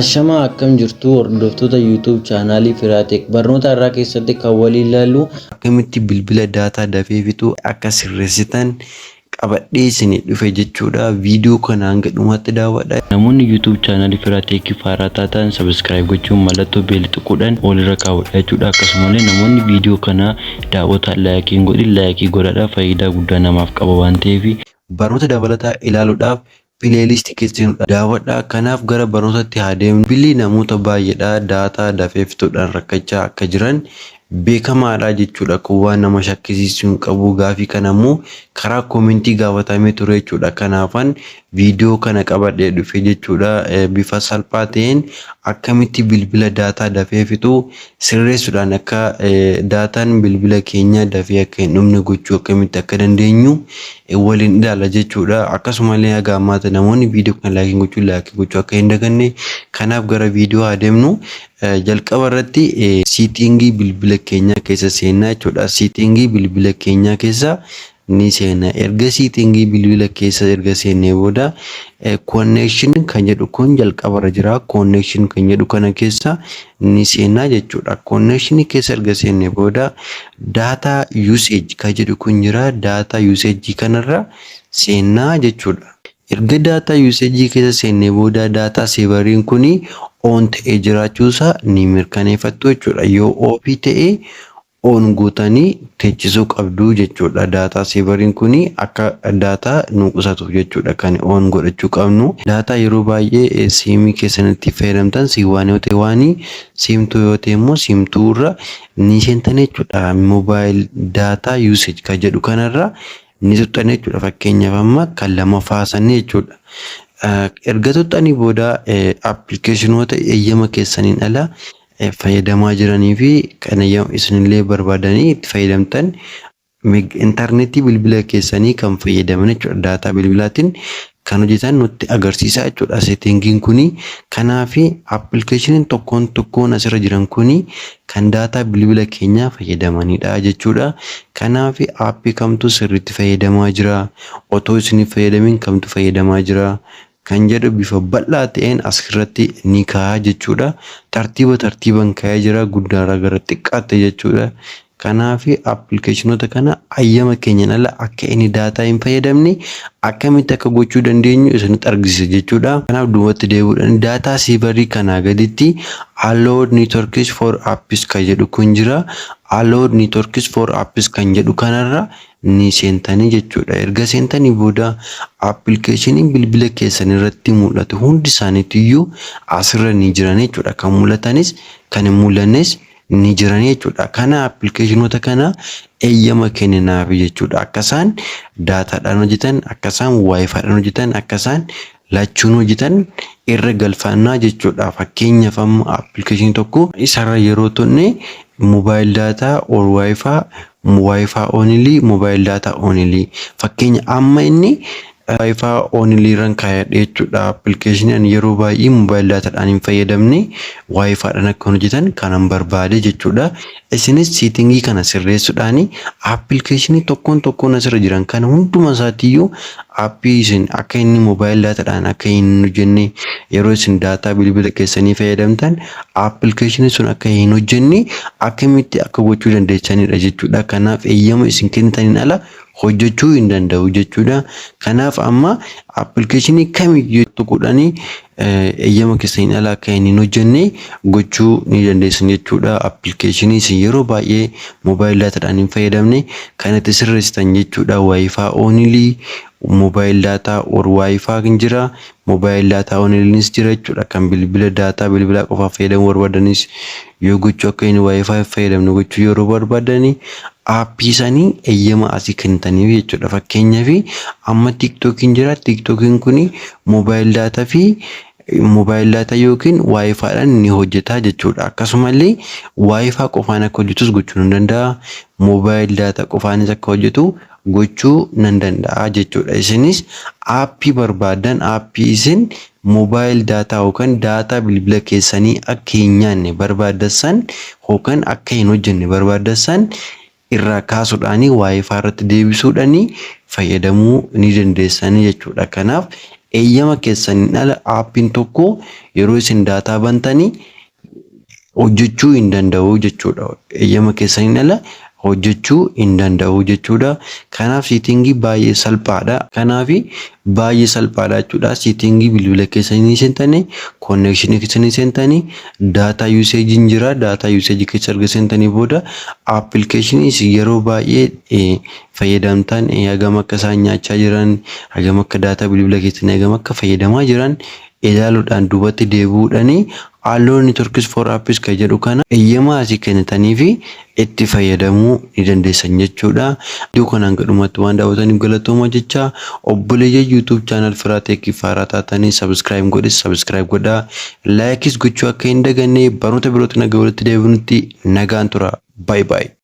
Ashamaa, akkam jirtu hordoftoota YouTube chaanaalii Firaateek? Barnoota irraa keessatti kan waliin ilaallu akkamitti bilbila daataa dafee fixu akka sirreessitan qabadhee isinii dhufe jechuudha. Viidiyoo kana hanga dhumaatti daawwadha. Namoonni YouTube chaanaalii Firaateekiif haaraa taatan subscribe gochuun mallattoo bell tuquudhaan walirra kaawwadha jechuudha. Akkasumallee namoonni viidiyoo kana daawwatan like hin godhin like godhadha. Faayidaa guddaa namaaf qaba waan ta'eef. Barnoota dabalataa ilaaluudhaaf playlistii keessa daawwadhaa. Kanaaf gara barnootatti haa deemnu. Bilbilli namoota baay'eedha daataa dafee fixuudhaan rakkachaa akka jiran beekamaadha jechuudha. Kun waan nama shakkisiisuu hin qabu. Gaafii kana immoo karaa commentii gaafatamee ture jechuudha. Kanaafan viidiyoo kana qabadhee dhufe jechuudha. Bifa salphaa ta'een akkamitti bilbila daataa dafee fixu sirreessuudhaan akka daataan bilbila keenyaa dafee akka hin dhumne gochuu akkamitti akka dandeenyu waliin ilaalla jechuudha. Akkasumallee haga ammaatti namoonni viidiyoo kana like gochuu like gochuu akka hin daganne. Kanaaf gara viidiyoo haa deemnu. Jalqaba irratti settingii bilbila keenyaa keessa seennaa jechuudha. Settingii bilbila keenyaa keessa ni seenna. Erga settingii bilbila keessa erga seennee booda connection kan jedhu kun jalqabarra jira. Connection kan jedhu kana keessa ni seennaa jechuudha. Connection keessa erga seennee booda data usage kan jedhu kun jira. Data usage kanarra seennaa jechuudha. Erga data usage keessa seennee booda data saveriin kuni on ta'ee jiraachuusaa ni mirkaneeffattu jechuudha. Yoo off ta'e on gootanii teechisuu qabdu jechuudha. Data saveriin kuni akka daataa nu qusatuuf jechuudha kan on godhachuu qabnu. Daataa yeroo baay'ee SIMii keessanitti fayyadamtan SIM 1 yoo ta'e 1, SIM 2 yoo ta'e immoo SIM 2 irra ni seentan jechuudha. Mobile data usage kan jedhu kanarra ni tuxxan jechuudha. Fakkeenyaaf amma kan lamaffaa sanii jechuudha. Erga tuxxanii booda applicationoota eeyyama keessaniin ala fayyadamaa jiranii fi kan isinillee barbaadanii itti fayyadamtan, intarneetii bilbila keessanii kan fayyadaman jechuudha. Daataa bilbilaatiin kan hojjetan nutti agarsiisa jechuudha settingiin kuni. Kanaaf applicationiin tokkoon tokkoon asirra jiran kuni kan daataa bilbila keenyaa fayyadamanidha jechuudha. Kanaaf appii kamtu sirriitti fayyadamaa jira, otoo isin fayyadamiin kamtu fayyadamaa jira kan jedhu bifa bal'aa ta'een asirratti ni kaa'a jechuudha. Tartiiba tartiiban kaa'ee jira, guddaarraa gara xiqqaatti jechuudha. Kanaaf applicationoota kana hayyama keenyaan ala akka inni daataa hin fayyadamne akkamitti akka gochuu dandeenyu isinitti argisiisa jechuudha. Kanaaf duubatti deebi'uudhaan data saverii kanaa gaditti allow networks for apps kan jedhu kun jira. Allow networks for apps kan jedhu kanarra ni seentanii jechuudha. Erga seentanii booda applicationiin bilbila keessan irratti mul'atu hundi isaaniitiyyuu asirra ni jiran jechuudha. Kan mul'atanis kan hin mul'annes ni jiran jechuudha. Kana applicationoota kana eeyyama kenninaaf jechuudha. Akka isaan daataadhaan hojjetan, akka isaan WiFidhaan hojjetan, akka isaan lachuun hojjetan irra galfannaa jechuudha. Fakkeenyaaf amma applicationii tokko isarra yeroo tonne mobile data or WiFi, WiFi only, mobile data only. Fakkeenya amma inni WiFi only irraan kaayadhe jechuudha. Applicationii ani yeroo baay'ee mobile datadhaan hin fayyadamne WiFidhaan akka hojjetan kanan barbaade jechuudha. Isinis settingii kana sirreessuudhaan applicationii tokkoon tokkoon asirra jiran kana hunduma isaatiiyyuu appii isin akka inni mobile datadhaan akka hin hojjenne, yeroo isin daataa bilbila keessanii fayyadamtan applicationii sun akka hin hojjenne akkamitti akka gochuu dandeessanidha jechuudha. Kanaaf eeyyama isin kennitaniin ala hojjechuu hin danda'u jechuudha. Kanaaf amma applicationii kamiyyuu tuquudhaan eeyyama keessaniin ala akka inni hin hojjenne gochuu ni dandeessan jechuudha. Applicationii isin yeroo baay'ee mobile datadhaan hin fayyadamne kan itti sirreessitan jechuudha. WiFi only, mobile data or WiFi kan jira, mobile data onlynis jira jechuudha. Kan bilbila daataa bilbilaa qofaaf fayyadamuu barbaadanis yoo gochuu akka inni WiFi fayyadamne gochuu yeroo barbaadani appii isaanii eeyyama asii kennitaniif jechuudha. Fakkeenyaaf amma TikTokiin jira. TikTokiin kuni mobile data fi mobile data yookiin WiFidhaan ni hojjeta jechuudha. Akkasumallee WiFi qofaan akka hojjetus gochuu ni danda'a. Mobile data qofaanis akka hojjetu gochuu nan danda'a jechuudha. Isinis appii barbaadan, appii isin mobile data yookaan daataa bilbila keessanii akka hin nyaanne barbaaddan yookaan akka hin hojjenne barbaaddan irraa kaasuudhaan WiFi irratti deebisuudhaan fayyadamuu ni dandeessanii jechuudha. Kanaaf Eeyyama keessaniin ala aappiin tokko yeroo isin daataa bantanii hojjechuu hin danda'u jechuudha. Eeyyama keessaniin ala hojjechuu hin danda'u jechuudha. Kanaaf setting baay'ee salphaadha. Kanaaf baay'ee salphaadha jechuudha. Setting bilbila keessanii seentanii, connection keessanii seentanii, data usageiin jira. Data usage keessa erga seentanii booda application yeroo baay'ee fayyadamtan hagam akka isaan nyaachaa jiran, hagam akka daataa bilbila keessanii hagam akka fayyadamaa jiran ilaaluudhaan duubatti deebi'uudhaan "Allow networks for apps" kan jedhu kana eeyyama asii kennitanii fi itti fayyadamuu ni dandeessan jechuudha. Iddoo kanaan gadhumatti waan daawwataniif galatooma jecha. Obboleeyyan YouTube channel Firaa Tech haaraa taatanii subscribe godhis subscribe godhaa, likeis gochuu akka hin daganne. Barnoota birootti nagaa walitti deebinutti nagaan tura. Bye bye.